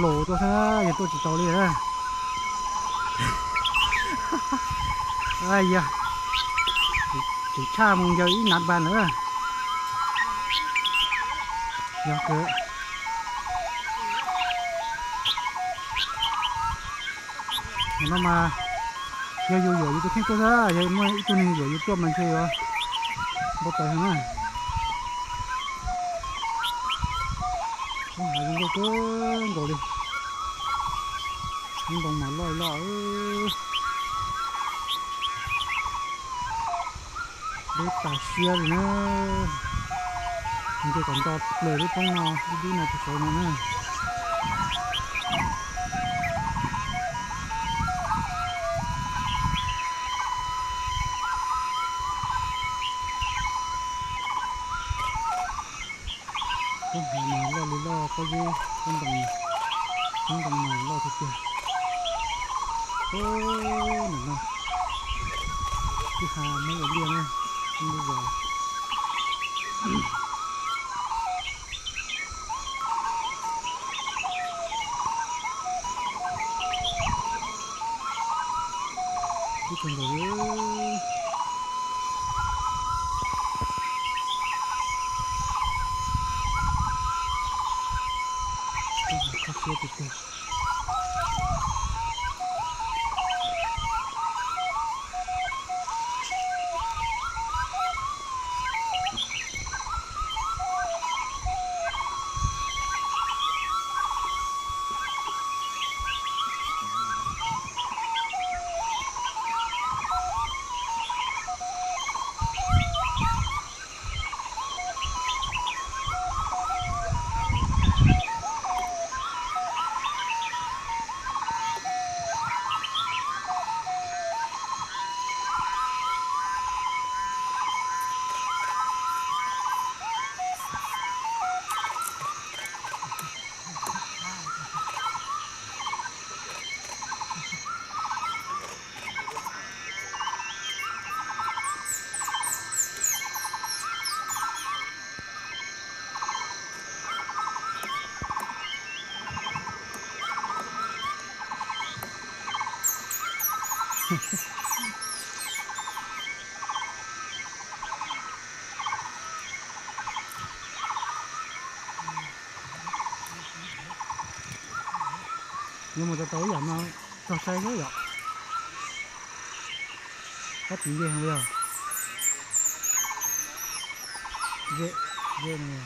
Los tuaj xwb, yog tuaj tsis tau li na. Yog, tseem tshaj mus yog ib nav npas lawm. Yog kawg. No mas yog yus yuam yus tus kheej tuaj xwb, yog muaj ib tug neeg yuam yus tuaj mas ntshe yuav npau taws heev na. Lub hav zoo nkauj kawg nkaus li. Lub ntoo mas loj li loj. Deb tas siab li na. Nce kom nto plaws lub roob no, lub dub no rau saud no na. Lub hav mas loj li loj, pob zeb pob ntoo, lub ntoo mas loj tiag tiag. Ub, nim no kwj ha Hmoob ua liaj na, lub zos. Ib tug nkaus li. Txog siab tiag tiag. Yuav mus tau tau ib yam no txog saib xwb yom. Tab tis ze heev li os. Ze, ze no.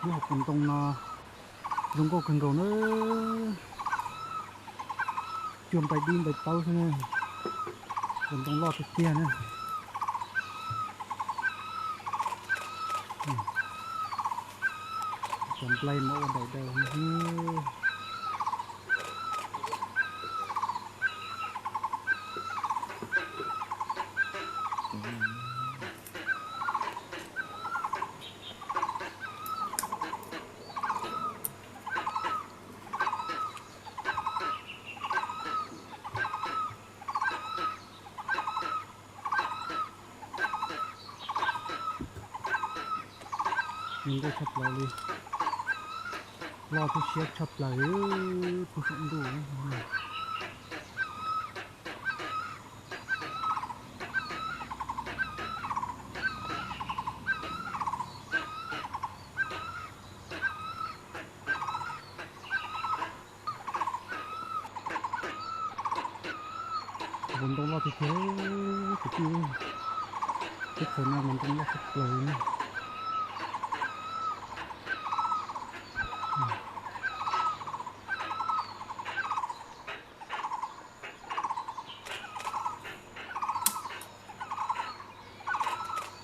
Lub hauv paus ntoo no zoo nkauj kawg nkaus na. Cuag nplaim dib nplaim taub xwb na. Paus ntoo loj tiag tiag na. Cov nplaim mas ua daim daws. Zoo nkauj tshaj plaws li. Loj tib siab tshaj plaws li, puag saum ntuj. Hauv ntoo loj tiag tiag, kwv tij. Teb chaws no mas ntoo loj tshaj plaws li.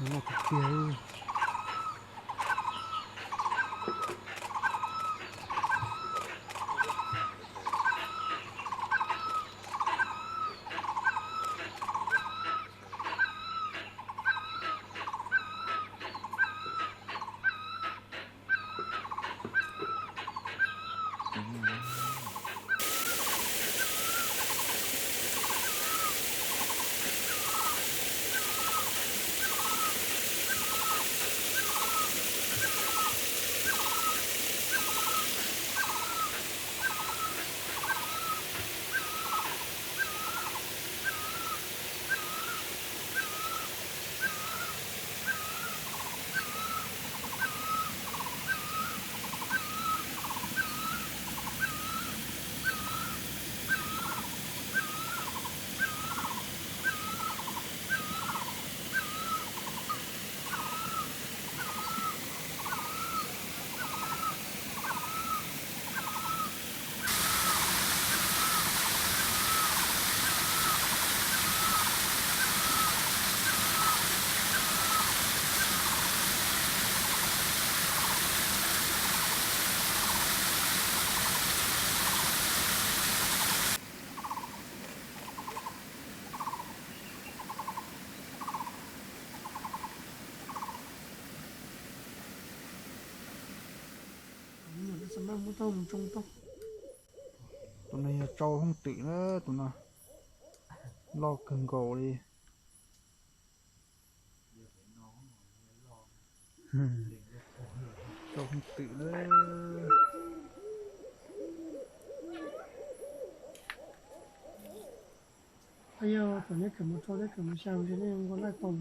Loj tiag tiag. Muab tau mus tsoo tau. Tus no yog tsau hooj twm na, tus no loj kawg nkaus li. Tsau hooj twm na. Yog thaum neb kawm mus rau teb kawm mus xya ntsis nej nqa laij tau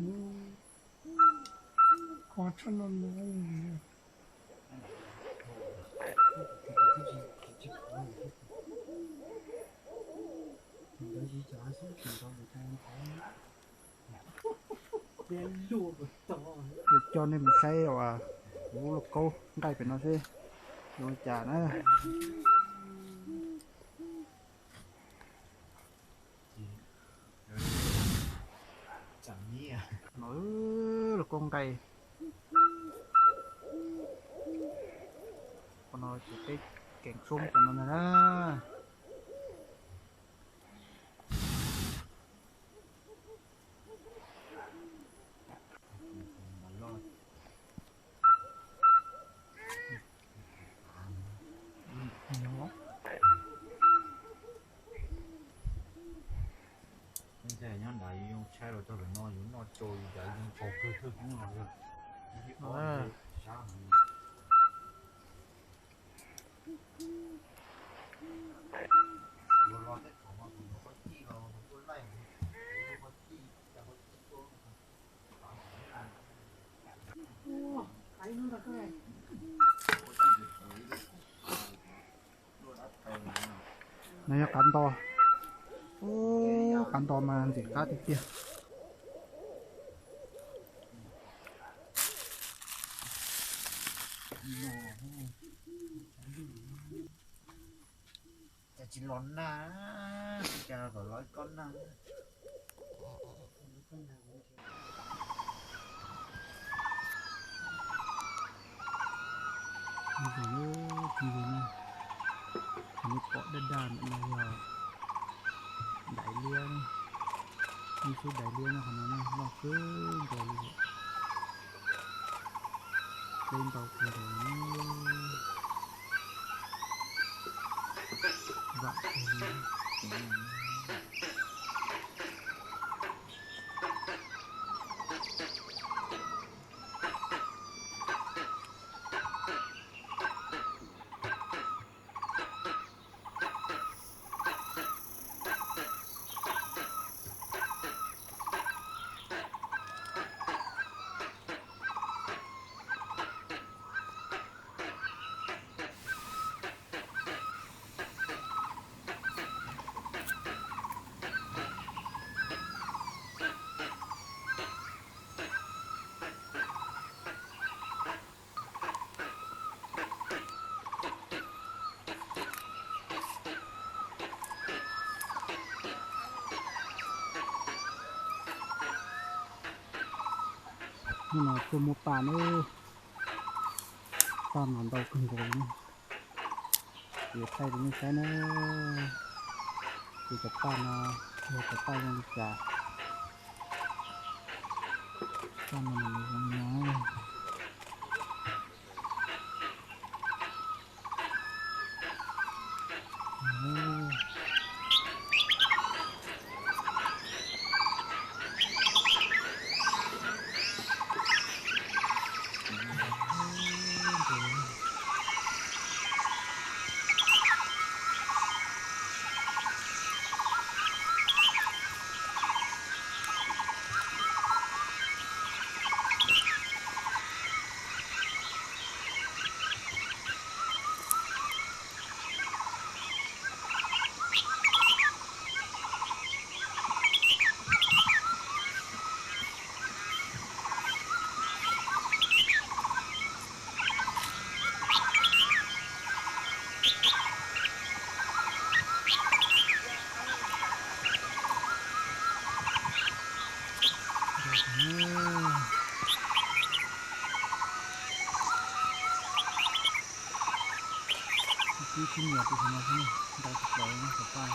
kho tshaj no no. Coj nej mus saib uas kuv lub lauj kaub nqaij pem no seb zoo li cas na. No lauj kaub nqaij. Qhov no ces peb keem xoob cov no na. Nyob nrad yus yoo tshaib los txog pem no yus noj tsau yus cas yoo tsau kawg thiab kuv no. No yog qav nto. Ub, qav nto mas ntxim qab tiag tiag. Cas tsis los nag, cas kom los ib kob nag. Tus no, tus no pom daj daj ntawm no yog dais liab, ib xub dais liab no, qhov no loj kawg nkaus li, peb ntau kawg nkaus li. Vam kawg li. Hnub no tuaj muab paj na, paj mas ntau kawg nkaus li. Kuv yuav thaij rau nej saib na, ces cov paj no yog cov paj zoo li cas. Paj no mas nws zoo li no. Ib tug sib nyiam tus no xwb, ntau tsis tau no xov paj.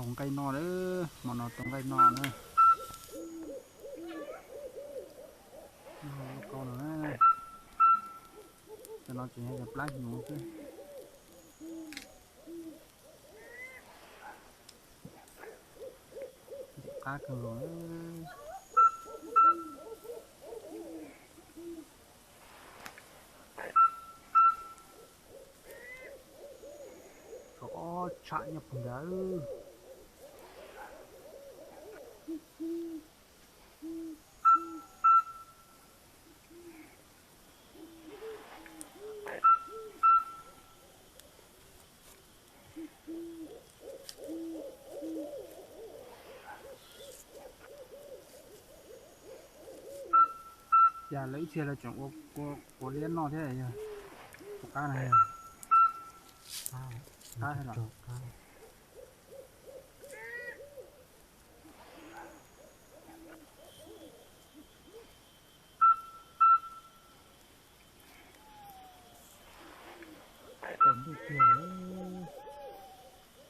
Nqaij no lawm, hmo no tau nqaij no na. Nqaij no na, cov no tseem yog cov plab hnyuv xwb. Ntxim qab kawg nkaus. Tshuav ob tsham nyob puag nrad. Cas lawv ib txhia lawv tseem ua quav liab noj thiab yog? Puas qab na? Qab los? Tsaus ntuj tiag,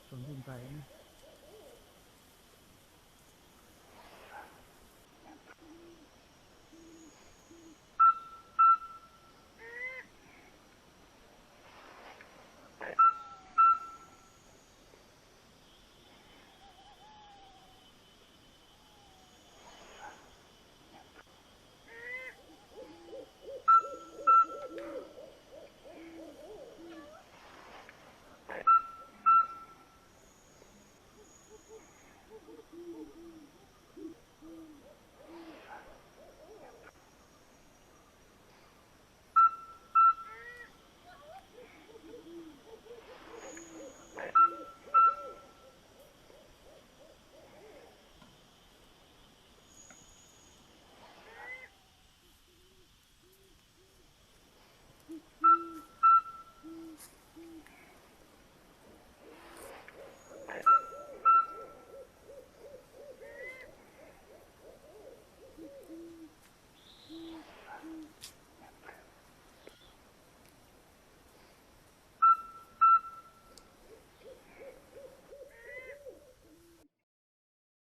tsaus ntuj ntais.